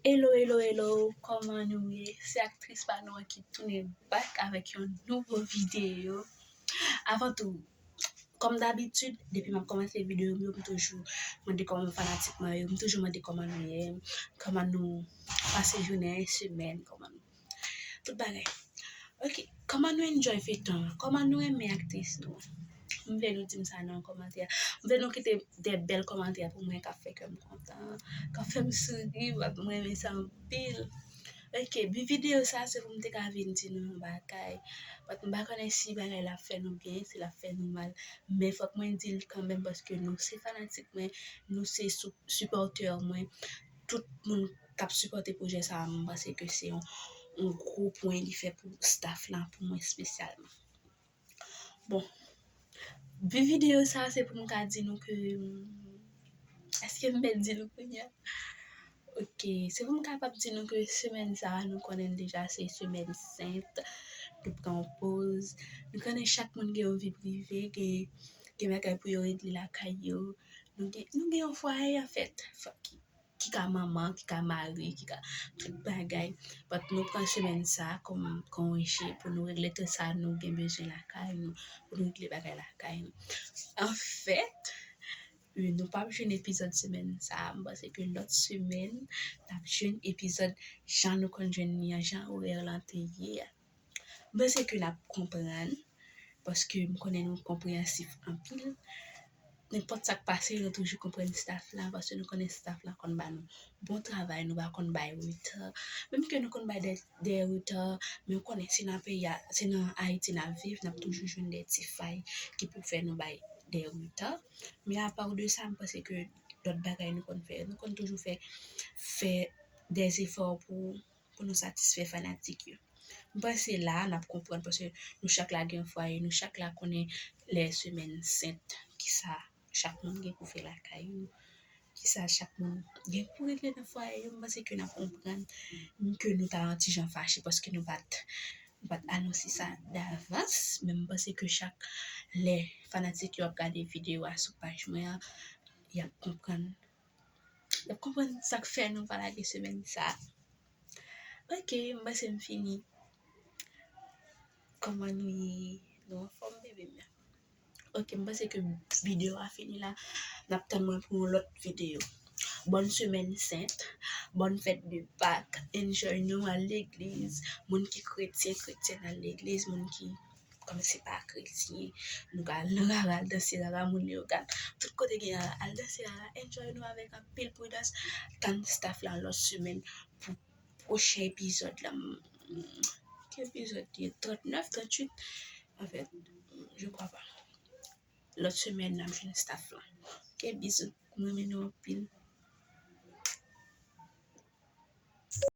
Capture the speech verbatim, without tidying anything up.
Hello, hello, hello, kòman nou ye? Se aktris pa nou an ki tounen back avèk yon nouvo videyo. Avan tou, kòm dabitid, depi m ap kòmanse videyo m yo, m toujou mande kòman fanatik mwen yo, m toujou mande kòman nou ye, kòman nou pase jounen, semèn, kòman nou, tout bagay. Ok, kòman nou enjoy feyton an? Kòman nou renmen aktris nou an? M vle nou di m sa nan kòmantè. M vle nou kite de bèl kòmantè pou mwen k ap fè kè m kontan, k ap fè m souri, paske mwen renmen sa anpil. Ok, bi videyo sa se pou m te ka vin di nou yon bagay. But m pa konnen si bagay la ap fè nou byen, si l ap fè nou mal. Men fòk mwen di l kanmenm paske nou se fanatik mwen, nou se sou- sipòtè mwen. Tout moun k ap sipòte pwojè sa a, mwen panse ke se yon, yon gwo pwen li fè pou staff la, pou mwen espesyalman. Bon, bi videyo sa a, se pou m ka di nou ke, èske m bèl di nou kounye a? Ok, se pou m kapab di nou ke semèn sa a, nou konnen deja se semèn sent, nou pran yon poz. Nou konnen chak moun gen yon vi prive, gen, gen bagay pou yo regle lakay yo. Nou gen, nou gen yon fwaye, anfèt. Fòk ki ka manman, ki ka mari, ki ka tout bagay. But nou pran semèn sa a kòm konje pou nou regle tout sa nou gen bezwen lakay nou, pou nou regle bagay lakay nou. Anfèt, wi, nou p ap jwenn epizòd semèn sa a. M panse ke lòt semèn, n ap jwenn epizòd jan nou konn jwenn li an, jan orè lan te ye a. M panse ke n ap konprann, paske m konnen nou konpreyansif anpil. Nenpòt sa k pase, nou toujou konprann staff la, paske nou konnen staff la konn ba nou bon travay, nou pa konn bay reta. Menm ke nou konn bay de, de reta, men w konnen, se nan peyi a, se nan Ayiti n ap viv, n ap toujou jwenn de ti fay ki pou fè nou bay de reta. Men apa de sa, m panse ke lòt bagay nou konn fè, nou konn toujou fè, fè de efò pou, pou nou satisfè fanatik yo. M panse la, n ap konprann, paske nou chak la gen fwaye, nou chak la konnen lè semèn sent, kisa chak moun gen pou fè lakay yo, kisa chak moun gen pou regle nan fwaye yo. M panse ke n ap konprann ke nou ta yon ti jan fache, paske nou pa t, nou pa t anonse sa davans, men m panse ke chak lè fanatik yo ap gade videyo a sou paj mwen an, y ap konprann, y ap konprann sa k fè nou pa lage semèn sa a. Ok, m panse m fini. Kòman nou ye? Nou anfòm, bebe m? Ok, m panse ke videyo a fini la. N ap tann mwen pou yon lòt videyo. Bòn semèn sent, bòn fèt de Pak, enjoy nou, al legliz. Moun ki kretyen, kretyèn, al legliz. Moun ki kòm se pa kretyen, nou ka al nan rara, al danse rara, moun Leyogàn, tout kote gen rara, al danse rara, enjoy nou avèk anpil pridans. Tann staff la lòt semèn pou pwochen epizòd la. Ki epizòd li ye? Trannèf, trannwit? Anfèt, je crois pas. Lòt semèn n ap jwenn staff la. Ok, bizou. M renmen nou anpil.